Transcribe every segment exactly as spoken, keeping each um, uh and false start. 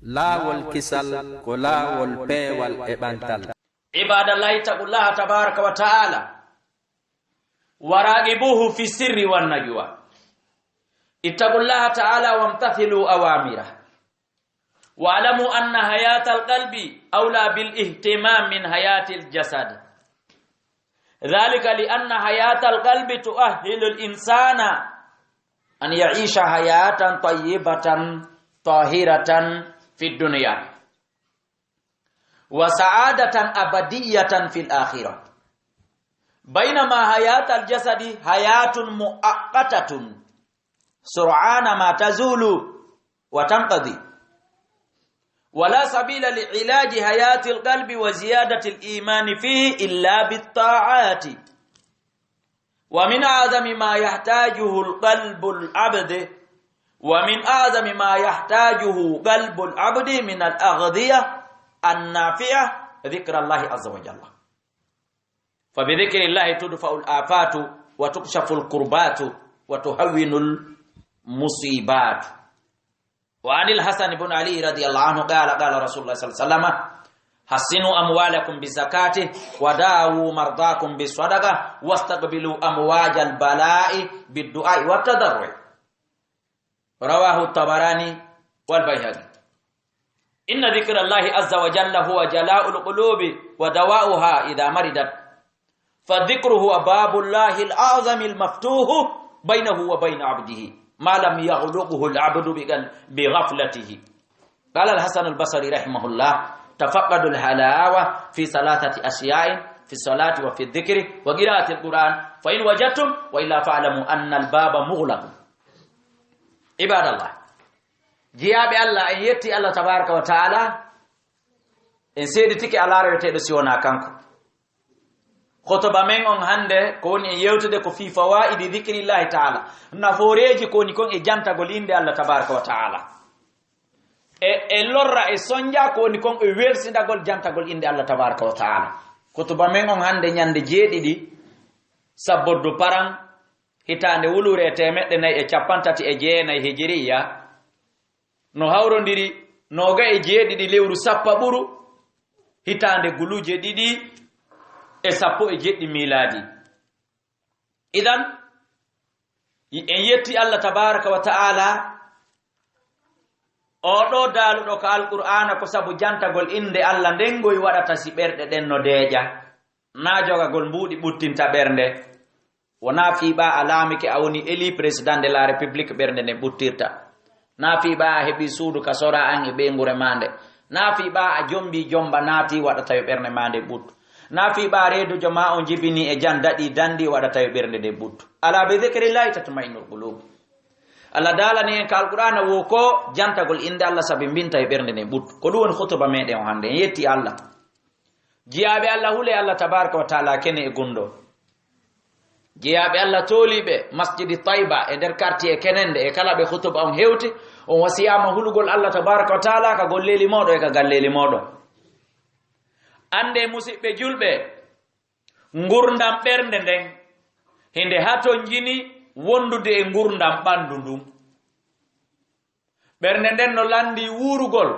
Laawol kisal ko laawol peewal e ɓantal. عباد الله، اتقوا الله تبارك وتعالى وراقبوه في السر والنجوى. اتقوا الله تعالى وامتثلوا أوامره. واعلموا أن حياة القلب أولى بالاهتمام من حياة الجسد. ذلك لأن حياة القلب تؤهل الإنسان أن يعيش حياة طيبة طاهرة في الدنيا، وسعادة أبدية في الآخرة. بينما حياة الجسد حياة مؤقتة، سرعان ما تزول وتنقضي. ولا سبيل لعلاج حياة القلب وزيادة الإيمان فيه إلا بالطاعات. ومن أعظم ما يحتاجه القلب العبد، ومن أعظم ما يحتاجه قلب العبد من الأغذية النافعة ذكر الله عز وجل. فبذكر الله تدفع الآفات وتكشف الكربات وتهون المصيبات. وعن الحسن بن علي رضي الله عنه قال: قال رسول الله صلى الله عليه وسلم: حصنوا أموالكم بالزكاة، وداووا مرضاكم بالصدقة، واستقبلوا أمواج البلاء بالدعاء والتضرع. رواه الطبراني والبيهقي. إن ذكر الله عز وجل هو جلاء القلوب ودواؤها إذا مرضت، فالذكر هو باب الله الأعظم المفتوح بينه وبين عبده ما لم يغلقه العبد بغل-، بغفلته. قال الحسن البصري رحمه الله: تفقدوا الحلاوة في ثلاثة أشياء، في الصلاة وفي الذكر وقراءة القرآن، فإن وجدتم، وإلا فاعلموا أن الباب مغلق. عباد الله، jiyaaɓe Allah, en yetti Allah tabaraka wa taala, en seeditike alaa reweteeɗo si wonaa kanko. Khotoba men on hannde ko woni en yewtude ko fii fawaa'idi dhikrillahi taala, nafooreeji ko woni kon e jantagol innde Allah tabaraka wa taala. E, e lorra e sonja ko woni kon e wersindagol jantagol innde Allah tabaraka wa taala. Khotoba men on hannde ñande jeeɗiɗi sabbordu paran hitaande wuluure e teemeɗɗe nayi e cappanɗe tati e jeenayi hijiriya, no hawrondiri nooga e jeeɗiɗi lewru sappaɓuru hitaande guluuje ɗiɗi e sappo e jeɗɗi miilaadi. Idan, en yetti Allah tabaraka wa ta'ala, oo ɗoo daaluɗo ka Alqur'aana ko sabu jantagol innde Allah nden ngoy waɗata si ɓerɗe ɗen no deeƴa. Naa jogagol mbuuɗi ɓuttinta ɓernde. Wonaa fii ɓaa a laamike, a woni élu président de la République, ɓernde nden ɓuttirta. Naa fii ɓaa a heɓii suudu ka soraa an e ɓeynguure maa nde. Naa fii ɓaa a jombii jomba naatii waɗata yo ɓernde maa nde ɓuttu. Naa fii ɓaa reedujo maa on jibinii e jam daɗii danndii waɗata yo ɓernde nden ɓuttu. Alaa, bi dhikrillahi tatma'innul qulub. Allah daalani en ka Alqur'aana wo ko jantagol innde Allah sabi mbinta e ɓernde nden ɓuttu. Ko ɗum woni khutuba meɗen o hannde. En yetti Allah. Jiyaaɓe Allah, hulee Allah tabaraka wa taala kene e gunndoo. Jiyaaɓe Allah tooliiɓe Masjidi Tayba e nder quartier Kenende e kala ɓe khutuba on hewti, on wasiyaama hulugol Allah tabaraka wa taala ka golleeli mooɗon e ka galleeli mooɗon. Anndee, musiɓɓe julɓe, ngurndan ɓernde nden hinde hatonjini wondude e ngurndan ɓanndu ndun. Ɓernde nden no lanndii wuurugol,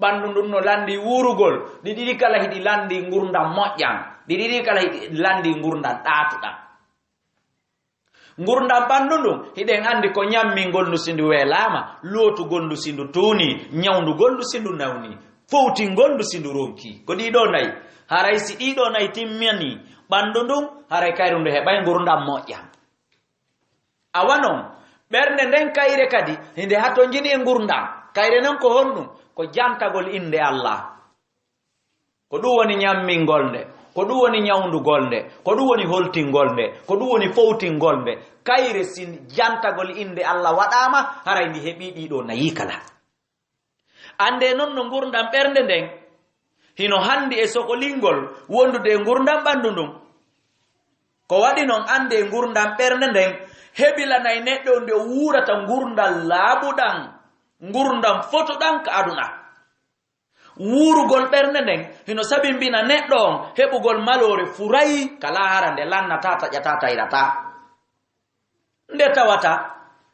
ɓanndu ndun no lanndii wuurugol, ɗi ɗiɗi kala hiɗi lanndii ngurndan moƴƴan, ɗi ɗiɗi kala hiɗi lanndii ngurndan ɗaatuɗan. Ngurndan ɓanndu ndun, hiɗen anndi ko ñammingol ndu si ndu weelaama, lootugol ndu si ndu tuunii, ñawndugol ndu si ndu nawnii, fowtingol ndu si ndu ronkii. Ko ɗii ɗoo nayi. Haray si ɗii ɗoo nayi timmanii ɓanndu ndun, haray kayru ndu heɓay ngurndan moƴƴan. Awa non, ɓernde nden kayre kadi, hinde hatonjini e ngurndan. Kayre nden ko honɗum? Ko jantagol innde Allah. Ko ɗum woni ñammingol nde, ko ɗum woni ñawndugol nde, ko ɗum woni holtingol nde, ko ɗum woni fowtingol nde. Kayre si jantagol innde Allah waɗaama, haray ndi heɓii ɗii ɗoo nayi kala. Anndee non no ngurndan ɓernde nden hino hanndi e sokolingol wondude e ngurndan ɓanndu ndun. Ko waɗi non, anndee ngurndan ɓernde nden hebilanay neɗɗo nde o wuurata ngurndan laaɓuɗan, ngurndan fotuɗan ka aduna. Wuurugol ɓernde nden hino sabimbina neɗɗo on heɓugol maloore furay ka laahara nde lannataa, taƴataa, tayrataa. Nde tawata,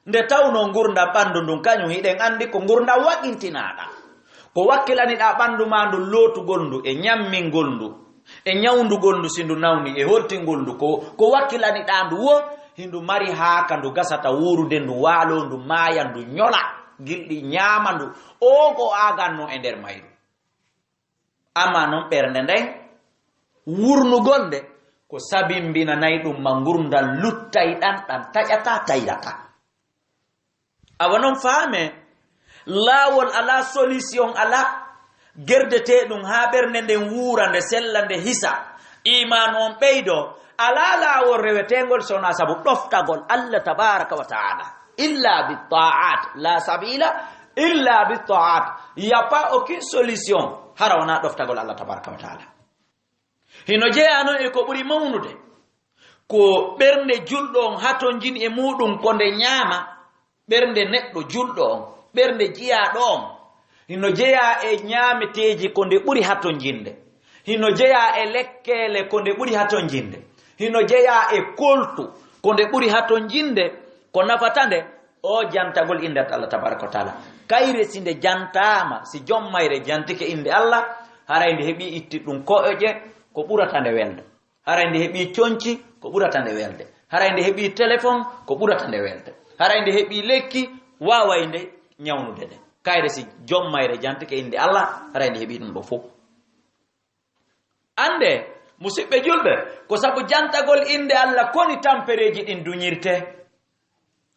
nde tawnoo ngurndan ɓanndu ndun, kañum hiɗen anndi ko ngurndan waɗintinaaɗan. Ko wakkilaniɗaa ɓanndu maa ndu, lootugol ndu e ñammingol ndu e ñawndugol ndu si ndu nawni e holtingol ndu, ko, ko wakkilaniɗaa ndu wo, hindu mari haa ka ndu gasata wuurude, ndu waaloo, ndu maaya, ndu ñola, gilɗi ñaama ndu, o ko aaganno e nder mayru. Amma non ɓernde nden, wurnugol nde, ko sabimbinanay ɗum ma ngurndan luttay ɗan, ɗan taƴata, tayrata. Awa non faame, laawol alaa, solution alaa, gerdetee ɗum haa ɓernde nden wuura, nde sella, nde hisa, iimaanu on ɓeydoo, alaa laawol reweteengol so wonaa sabu ɗoftagol Allah tabaaraka wa taala. Illa bi taat, la sabila illa bi taat. Y a pas aucune solution hara wonaa ɗoftagol Allah tabaaraka wa taala. Hino jeyaa non e ko ɓuri mawnude, ko ɓernde julɗo on hatonjini e muuɗum ko nde ñaama, ɓernde neɗɗo julɗo on, ɓernde jiyaaɗo on. Hino jeyaa e ñaameteeji ko nde ɓuri hatonjinde. Hino jeyaa e lekkeele ko nde ɓuri hatonjinde. Hino jeyaa e koltu ko nde ɓuri hatonjinde, ko nafata nde, o jantagol innde Allah tabaaraka wa taala. Kayre si nde jantaama, si jom mayre jantike innde Allah, haray nde heɓii itti ɗum ko'oƴe ko ɓurata nde welde. Haray nde heɓii conci ko ɓurata nde welde. Haray nde heɓii telefon ko ɓurata nde welde. Haray nde heɓii lekki waaway nde ñawnude nde. Kayre si jom mayre jantike innde Allah, haray nde heɓii ɗum ɗo fof. Annde, musiɓɓe julɓe, ko sabu jantagol innde Allah koni tampereeji ɗin duñirtee.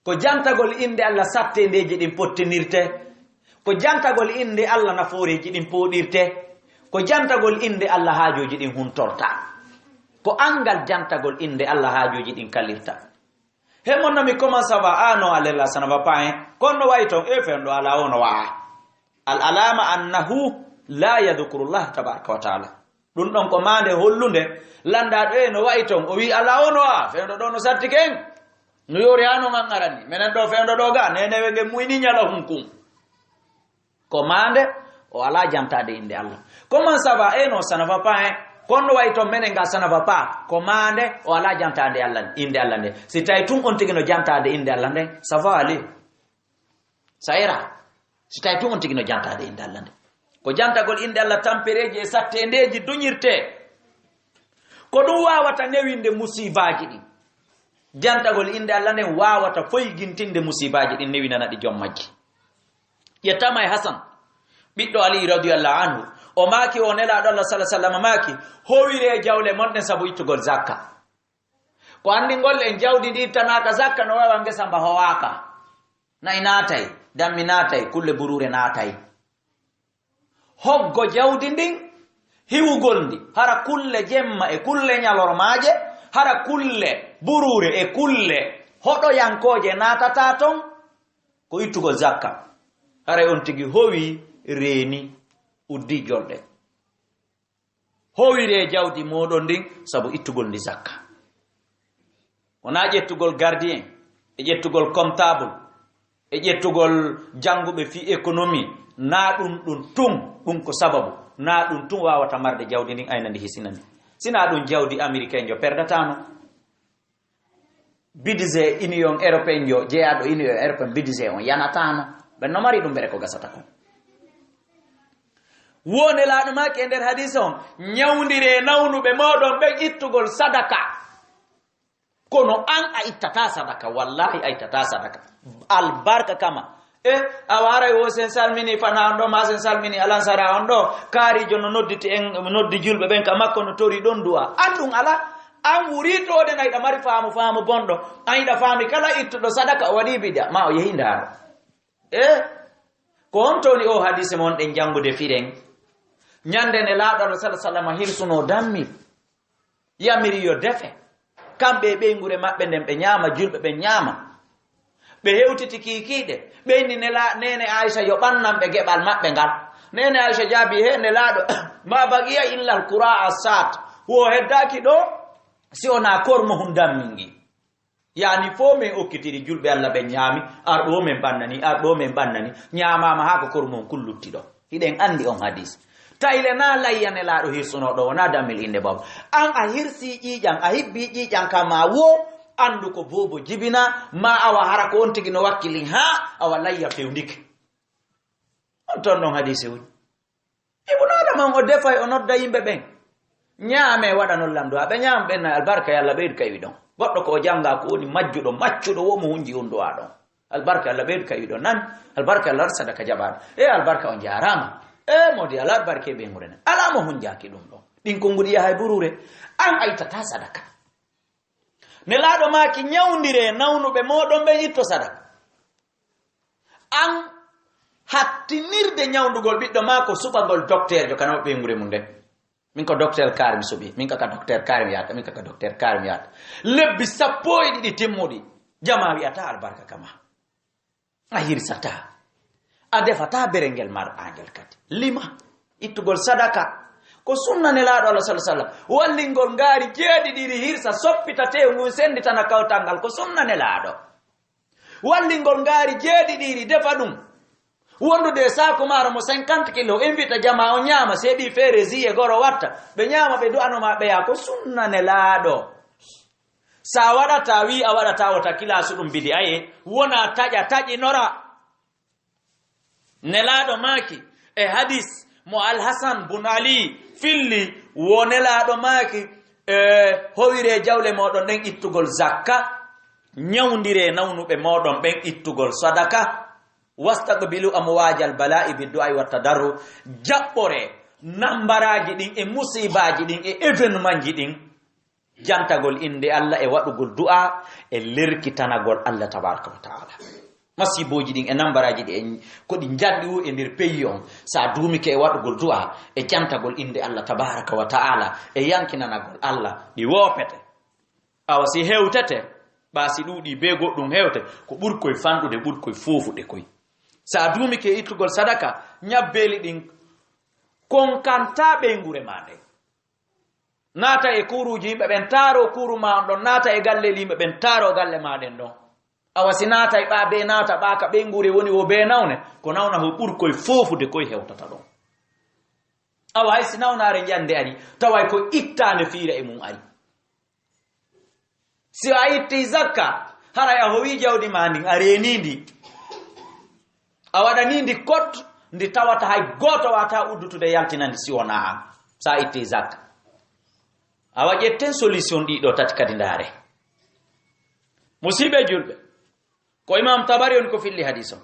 Ko jantagol innde Allah satteendeeji ɗin pottinirtee. Ko jantagol innde Allah nafooreeji ɗin pooɗirtee. Ko jantagol innde Allah haajooji ɗin huntortaa. Ko anngal jantagol innde Allah haajooji ɗin kalirta. He mon no mi commence va, ah non, Allah, ça ne va pas, hein. Kono no wayi ton, e fen ɗo alaa o no wa'a. Al alama annahu la yadhkurullah tabaraka wa taala. Ɗum ɗon ko maande hollunde, lanndaaɗo e no wayi ton, o wi'i alaa o no wa'a, fewndo ɗo no satti ken. No yoori haa no ngan arani. Menen ɗo fewndo ɗo ga, nenewe nge muyni ñala hunkun. Ko maande, o alaa jantaade innde Allah. Comment ça va? Eh non, ça ne va pas, hein. Kono no wayi ton menen ga, ça ne va pas. Ko maande, o alaa jantaade Allah, innde Allah nde. Si tawi tun on tigi no jantaade innde Allah nde, ça va aller. Ça ira. Si tawi tun on tigi no jantaade innde Allah nde. Ko jantagol innde Allah tampereeji e satteendeeji duñirtee. Ko ɗum waawata newinde musiibaaji ɗin. Jantagol innde Allah nden waawata foygintinde musiibaaji ɗin, newinana ɗi jom majji. Ƴettama e Hasan, ɓiɗɗo Ali radiyallahu anhu, o maaki, o Nelaaɗo Allah sallallahu alaihi wasallam maaki, "Howire jawle mon ɗen sabu ittugol zakka." Ko anndingol en jawdi ndi ittanaaka zakka no wawa ngesa mba howaaka. Na'i naatay, dammi naatay, kulle buruure naatay. Hoggo jawdi ndin, hiwugol ndi, hara kulle jemma e kulle ñalormaaje, hara kulle buruure e kulle hoɗoyankooje naatata ton, ko ittugol zakka. Haray on tigi howi, reeni, uddi jolɗe. Howire jawdi mooɗon ndin sabu ittugol ndi zakka. Wonaa ƴettugol gardien, e ƴettugol comptable, e ƴettugol jannguɓe fii économie, naa ɗum ɗum tun, ɗum ko sababu, naa ɗum tun waawata marde jawdi ndin, ayna ndi hisina ndi. Si naa ɗum jawdi américain jo perdataano. Budget Union Européenne jo, jeyaaɗo Union Européenne budget on yanataano. Ɓen no mari ɗum bere ko gasata kon. Wo Nelaaɗo maaki e nder hadiis on, ñawndiree nawnuɓe mooɗon ɓen ittugol sadaka. Kono an a ittataa sadaka, wallahi a ittataa sadaka. Albarka kama. E, awa haray wo sen salmini fana on ɗo, ma sen salmini alansara on ɗo, kaarijo no nodditi en, noddi julɓe ɓen ka makko no tori ɗon du'a. An ɗum ala, an wuri toode na hiɗa mari faamu, faamu bonɗo. An hiɗa faami kala ittuɗo sadaka o waɗi bida, ma o yehi ndaaro. E, ko honto woni o hadiise mon ɗen janngude firen? Ñande Nelaaɗo Allah sallallahu alaihi wasallam hirsuno dammi. Yamiri yo defe. Kamɓe e ɓeynguure maɓɓe nden ɓe ñaama, julɓe ɓen ñaama. Ɓe hewtiti kiikiiɗe. Ɓe inni nela-, neene Aysa yo ɓannan ɓe geɓal maɓɓe ngal. Neene Aysa jaabi, "He Nelaaɗo, ma baqiya illa al-qura as-sat." Wo heddaaki ɗo, si wonaa kormohun dammingi. Yaani fof men okkitiri julɓe Allah ɓen ñaami, arɗo o men ɓannani, arɗo o men ɓannani, ñaamaama haa ko kormohun kun lutti ɗo. Hiɗen anndi on hadiis. Tayle na layya Nelaaɗo hirsunoo ɗo, wonaa dammil innde boobo. An a hirsii ƴiiƴan, a hibbii ƴiiƴan ka ma wo, anndu ko boobo jibina, ma awa hara ko on tigi no wakkili, haa awa layya fewndike. On ton non hadiisi woni. On o defay, o nodda yimɓe ɓen. Ñaamee, waɗanon lan du'aa. Ɓe ñaama, ɓen na albarka, yo Allah ɓeydu ka iwi ɗon. Goɗɗo ko o jannga ko woni majjuɗo, maccuɗo, wo mo hunji on du'aa ɗon. Albarka, Allah ɓeydu ka iwi ɗon. Nan, albarka, Allah waɗi sadaka jaɓaaɗo. E albarka, on jaaraama. E moodi, Allah albarke ɓe ngure nan. Alaa mo hunjaaki ɗum ɗon. Ɗin konguɗi yahay buruure. An a ittataa sadaka. Nelaaɗo maaki, ñawndiree nawnuɓe mooɗon ɓen, itto sadaka. An hattinirde ñawndugol ɓiɗɗo maa ko suɓagol dokteerjo ka naw ɓeynguure mum nden. Min ko dokteer Kaari mi suɓi, min ka, ka dokteer Kaari mi yaata, min ka, ka dokteer Kaari mi yaata. Lebbi sappo e ɗiɗi timmuɗi, jamaa wi'ataa albarka ka maa. A hirsataa. A defataa berengel marɗaangel kadi. Lima, ittugol sadaka. Ko sunna Nelaaɗo Allah sallallahu alaihi wasallam. Wallingol ngaari jeeɗiɗiri hirsa, soppita teewu ngun, sennditana kawtal ngal. Ko sunna Nelaaɗo. Wallingol ngaari jeeɗiɗiri, defa ɗum. Wondude e saako maaro mo cinquante kilo, invita jamaa on ñaama, seeɗi feere, ziye goro watta. Ɓe ñaama, ɓe du'ano ma, ɓe yaa. Ko sunna Nelaaɗo. Sa waɗata, wi a waɗata, wota kilaasu ɗum bidi'aye, wona taƴa taƴinora. Nelaaɗo maaki e hadis mo Al-Hasan bun Ali filli, wo Nelaaɗo maaki, e, howire jawle mooɗon ɗen ittugol zakka, ñawndire nawnuɓe mooɗon ɓen ittugol sadaka, wastaqbilu amwajal bala'i biddu'a'i wattadarru, jaɓɓore nambaraaji ɗin e musiibaaji ɗin e événement ji ɗin, jantagol innde Allah e waɗugol du'a e lerkitanagol Allah tabaraka wa ta'ala. Masiibooji ɗin e nambaraaji ɗi en, ko ɗi njanɗi o e nder pays on, sa duumike e waɗugol du'a e jantagol innde Allah tabaraka wa ta'ala e yankinanagol Allah, ɗi woopete. Awa si hewtete, ɓa si ɗuuɗi be goɗɗum hewte, ko ɓuri koy fanɗude, ɓuri koy foofude koy. Sa duumike e ittugol sadaka, ñabbeeli ɗin konkanta ɓeynguure ma nden. Naata e kuuruuji yimɓe ɓen, taaro kuuru ma on ɗon, naata e galleeli yimɓe ɓen, taaro galle ma ɗen ɗon. Awa si naata e ɓa be naata ɓa ka ɓeynguure woni wo be nawne, ko nawna ho ɓuri koy foofude koy hewtata ɗon. Awa hay si nawnaare njande ari, taway ko ittaande fiira e mum ari. Si a itti zakka, haray a howi jawdi ma ndin, a reeni ndi. A waɗani ndi kot, ndi tawata hay gooto wata uddutude yaltina ndi si wona an. Sa itti zakka. Awa ƴetten solution ɗiɗo tati kadi ndaare. Musiɓɓe julɓe, ko Imam Tabari on ko filli hadis on.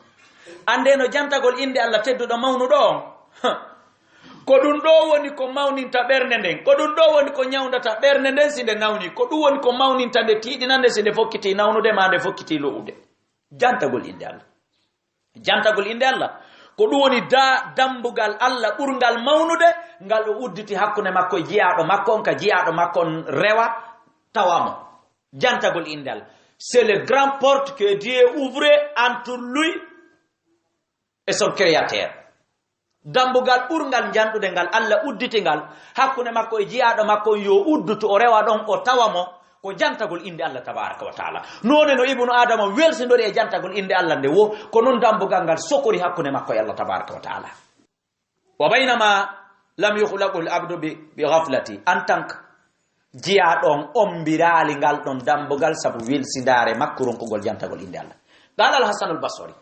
Ande no jantagol innde Allah tedduɗo mawnuɗo on. Ko ɗum ɗo woni ko mawninta ɓernde nden. Ko ɗum ɗo woni ko ñawndata ɓernde nden si nde nawni. Ko ɗum woni ko mawninta nde, tiiɗina nde si nde fokkiti nawnude ma nde fokkiti lo'ude. Jantagol innde Allah. Jantagol innde Allah. Ko ɗum woni da-, dambugal Allah ɓurngal mawnude, ngal o udditi hakkunde makko e jiyaaɗo makko on, ka jiyaaɗo makko on rewa, tawa mo. Jantagol innde Allah. C'est le grand porte que Dieu ouvre entre lui et son créateur. Dambugal ɓurngal janɗude ngal Allah udditi ngal hakkunde makko e jiyaaɗo makko on, yo uddutu, o rewa ɗon, o tawa mo, ko jantagol innde Allah tabaraka wa taala. Noone no Ibnu Adama welsindori e jantagol innde Allah nde wo, ko non dambugal ngal sokori hakkunde makko e Allah tabaraka wa taala. Wa baynama lam yukhlaqul abdu bi, bi ghaflati, en tant que jiyaaɗo on ombiraali ngal ɗon dambugal sabu welsindaare makko ronkugol jantagol innde Allah. Qala Al-Hasan Al-Basri,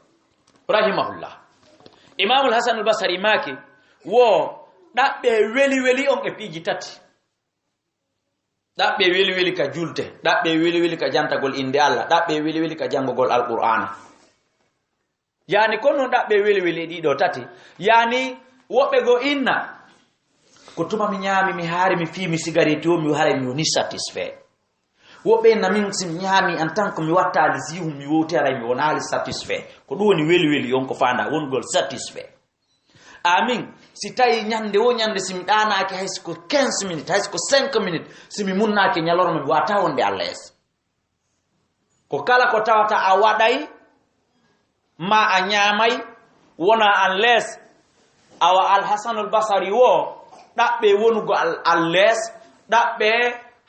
rahimahullah. Imam Al-Hasan Al-Basri maaki, wo ɗaɓɓe weli weli on e piiji tati. Ɗaɓɓe weli weli ka julde, ɗaɓɓe weli weli ka jantagol innde Allah, ɗaɓɓe weli weli ka janngugol Alqur'aana. Yani, ko non ɗaɓɓe weli weli e ɗiɗo tati. Yani, woɓɓe go inna, ko tuma mi ñaami, mi haari, mi fii, mi sigareeti o, mi haray mi woni satisfait. Woɓɓe inna, min si mi ñaami en tant que mi wattaali zihu, mi wowti, haray mi wonaali satisfait. Ko ɗum woni weli weli on, ko faanda wongol satisfait. Amin, si tawi ñande wo ñande, si mi ɗaanaaki hay si ko quinze minutes, hay si ko cinq minutes, si mi munnaaki ñalorma, mi wata wonde Allah yeeso. Ko kala ko tawata a waɗay, ma a ñaamay, wona an lees. Awa Alhasanul Basari wo, ɗaɓɓe wonugol al-, an lees, ɗaɓɓe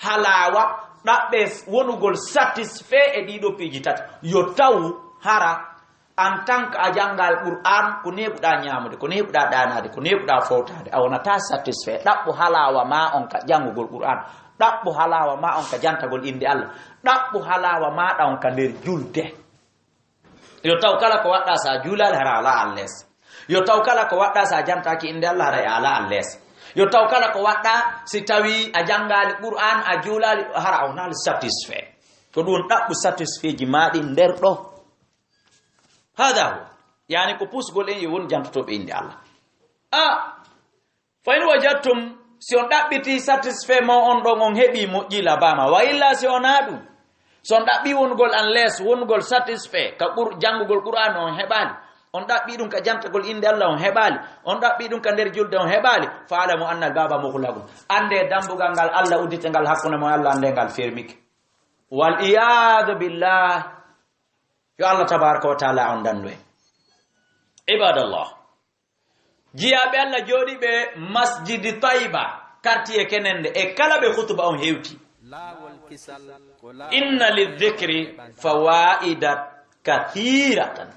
halawa, ɗaɓɓe wonugol satisfait e ɗiɗo piiji tati. Yo taw hara en tant que a janngal Qur'an, ko neɓuɗa ñaamude, ko neɓuɗa ɗaanaade, ko neɓuɗa fowtaade, a wonata satisfait. Ɗaɓɓu halawa ma on ka janngugol Qur'an, ɗaɓɓu halawa ma on ka jantagol innde Allah, ɗaɓɓu halawa maɗa on ka nder julde. Yo taw kala ko waɗɗa sa juulaali, hara ala an lees. Yo taw kala ko waɗɗa sa jantaaki innde Allah, hara e ala an lees. Yo taw kala ko waɗɗa, si tawi a janngaali Qur'an, a juulaali, hara a wonaali satisfait. Ko ɗum ɗaɓɓu satisfait ji maaɗi nder ɗo. Hada hu. Yani ko pusgol en e won jantotooɓe innde Allah. A, fa in wajadtum, si on ɗaɓɓiti satisfait mo on ɗon, on heɓi moƴƴi la bama. Wa illa si wona ɗum. Si on ɗaɓɓi wongol an lees, wongol satisfait, ka ɓur janngugol Qur'an on heɓaali. On ɗaɓɓi ɗum ka jantagol innde Allah on heɓaali. On ɗaɓɓi ɗum ka nder julde on heɓaali. Fa'lamu anna al-baba mughlaqun. Annde dambugal ngal Allah uddite ngal hakkunde mo Allah annde ngal fermike. Wal iyadu billah. Yo Allah tabaraka wa taala on dandu en. Ibadallah. Jiyaaɓe Allah jooɗiiɓe Masjidi Tayba, quartier kenende, e kala ɓe hutuba on hewti. Laawol kisal ko laawol Inna lidhikri fawaidat kathiratan.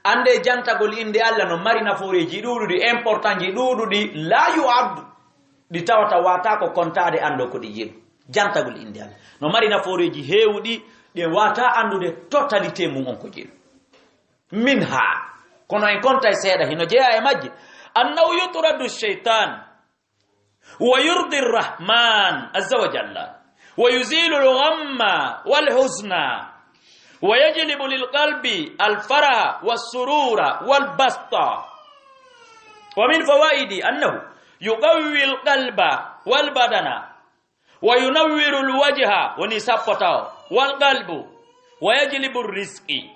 Annde jantagol innde Allah no mari nafooreeji ɗuuɗuɗi, important ji ɗuuɗuɗi, la yu'addu. Ɗi tawata wata ko kontaade anndo ko ɗi jeeɗu. Jantagol innde Allah no mari nafooreeji heewuɗi, ɗi wata anndude totalité mum on ko jeeɗu. Minha, kono en kontay seeɗa, hino jeyaa e majji. Annahu yutradu shaytan, wa yurdi rahman azza wa jalla, wa yuzilu al-ghamma wal huzna, wa yajlibu lil qalbi al-faraha was surura wal basta. Wa min fawaidi annahu yuqawwi al-qalba wal badana, wa yunawwiru al-wajha, woni sappo taw, wal qalbu, wa yajlibu ar-rizqi.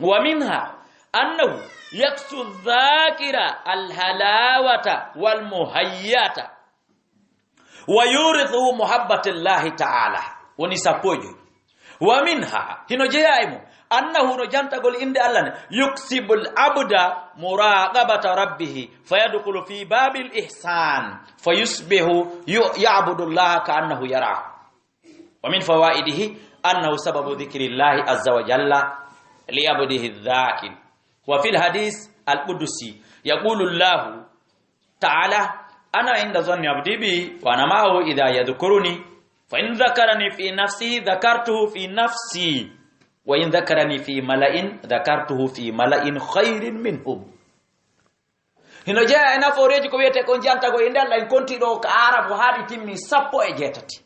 Wa minha annahu yaksu adh-dhakira al-halawata wal muhayyata, wa yurithu muhabbata Allahi ta'ala, woni sappo e joy. Wa minha, hino jeyaa e mum, annahu, no jantagol innde Allah ne, yuksibul abda muraqabata rabbihi, fa yadkhulu fi babil ihsan, fa yusbihu yu-, ya'budu Allah ka annahu yara. Wa min fawaidihi annahu sababu dhikrillahi azza wa jalla li abdihi dhakir. Wa fil hadith al-qudsi yaqulu Allahu ta'ala, ana inda zanni abdi bi, wa ana ma'ahu idha yadhkuruni, fa in dhakarani fi nafsi, dhakartuhu fi nafsi, wa in dhakarani fi mala'in, dhakartuhu fi mala'in khairin minhum. Hino jeyaa e nafooreeji ko wiyetee kon jantagol innde Allah, en kontii ɗo ka Aarabu haa ɗi timmi sappo e jeetati.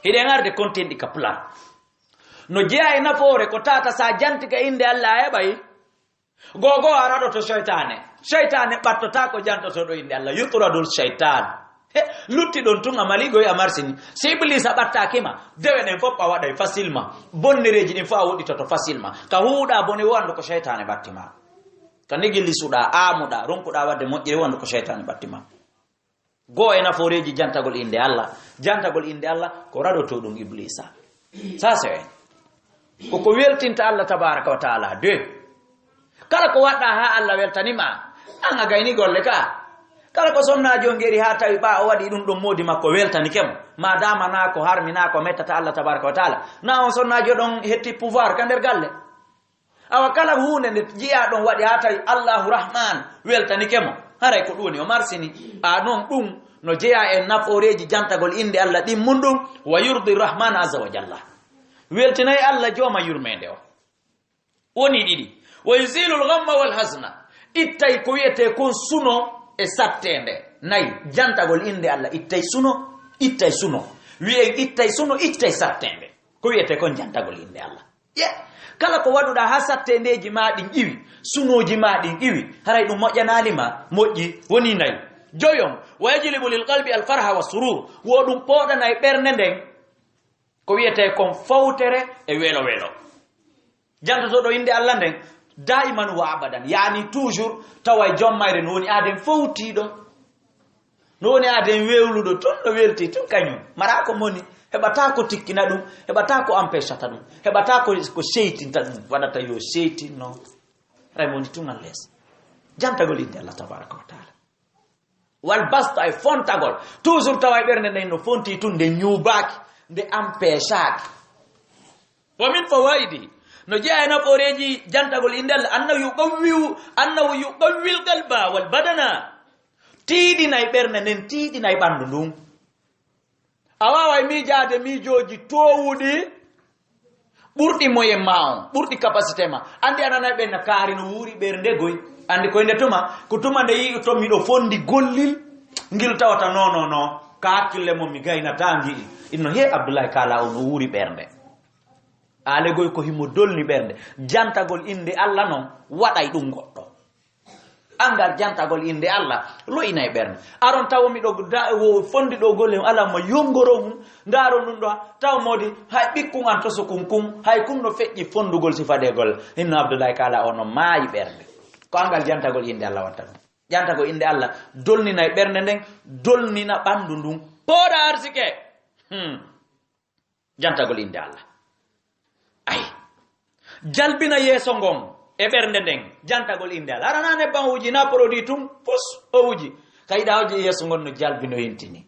Hiɗen arde kontinɗi ka Pulaar. No jeyaa e nafoore ko tata sa janti ka innde Allah a heɓay. Gogo a raɗoto seytaane. Seytaane ɓattotaako jantotoɗo innde Allah. Yutradul seytaan. He, lutti ɗon tun a maligoy a marsini. Si Ibliisa ɓattaaki ma, dewe ɗen fof a waɗay facilement. Bonnereeji ɗin fof a woɗɗitoto facilement. Ka huuɗa bone wo anndu ko seytaane ɓatti ma. Ka negilisuɗa, aamuɗa, ronkuɗa waɗde moƴƴere wo anndu ko seytaane ɓatti ma. Goo e nafooreeji jantagol innde Allah. Jantagol innde Allah ko raɗoto ɗum Ibliisa. Ça c'est un. Ko ko weltinta Allah tabaraka wa taala. Deux. Kala ko waɗɗa haa Allah weltani ma, an a gayni golle ka. Kala ko sonnaajo ngeri haa tawi ɓa o waɗi ɗum ɗum moodi makko weltani kemo. Ma dama na ko harmi na ko mettata Allah tabaraka wa taala. Na on sonnaajo ɗon hetti pouvoir ka nder galle. Awa kala huunde nde jiyaa ɗon waɗi haa tawi Allahu Rahman weltanike mo, haray ko ɗum woni o marsini. A non ɗum no jeyaa e nafooreeji jantagol innde Allah ɗin mun ɗum, wa yurdi Rahman azza wa jalla. Weltinay Allah jooma yurmeende o. Woni ɗiɗi. Wa yuzilul ghamma wal hazna. Ittay ko wiyetee kon suno e satteende. Nayi, jantagol innde Allah ittay suno, ittay suno. Wi'en ittay suno, ittay satteende. Ko wiyetee kon jantagol innde Allah. Ye, kala ko waɗuɗaa haa satteendeeji maa ɗin iwi, sunooji maa ɗin iwi, haray ɗum moƴƴanaali ma, moƴƴi, woni nayi. Joyon, wa yajlibu lil qalbi al farha wa surur, wo ɗum pooɗana e ɓernde nden, ko wiyetee kon fowtere e welo welo. Jantotoɗo innde Allah nden, daiman wa abadan, yaani toujours, tawa e jom mayre no woni aaden fowtiiɗo. No woni aaden wewluɗo tun, no welti tun kañum. Mara ko moni, heɓata ko tikkina ɗum, heɓata ko empêchata ɗum, heɓata ko, ko seytinta ɗum, waɗata yo seytin no. Ray moni tun an lees. Jantagol innde Allah tabaraka wa taala. Wal basta e fontagol. Toujours tawa e ɓernde nden no fonti tun, nde ñuubaaki, nde empêchaaki. Wa min fawaidi, no jeyaa e nafooreeji jantagol innde Allah, annahu yuqawwiu, annahu yuqawwil qalba wal badana. Tiiɗinay ɓernde nden, tiiɗinay ɓanndu ndun. A waaway miijaade miijooji toowuɗi ɓurɗi moyen ma on, ɓurɗi capacité ma. Anndi a nanay ɓen na kaari no wuuri ɓernde goy. Anndi koy nde tuma, ko tuma nde yi'i to miɗo fondi gollil. Ngil tawata non, non, non, ka hakkille mon mi gaynataa ngi'i. Inno he Abdullahi Kala o no wuuri ɓernde. Aale goy ko himo dolni ɓernde. Jantagol innde Allah non waɗay ɗum goɗɗo. Angal jantagol innde Allah lo'inay ɓernde. Aron tawo miɗo da-, wo fondi ɗo golle ala ma yongoro mum. Ndaron ɗum ɗo taw modi hay ɓikkun an to sukun kun, hay kun no feƴƴi fondugol si faɗe golle. Inno Abdullahi Kala o no maayi ɓernde. Ko angal jantagol innde Allah watta ɗum. Jantagol innde Allah dolninay ɓernde nden, dolnina ɓandu ndun. Pooɗa arsike. Hmm. Jantagol innde Allah. Ay. Jalbina yeeso ngon e ɓernde nden. Jantagol innde Allah. Hara na nebban o wuji, na produit tun, pus, o wuji. Ka yiɗa o je yeeso ngon no jalbino yintini.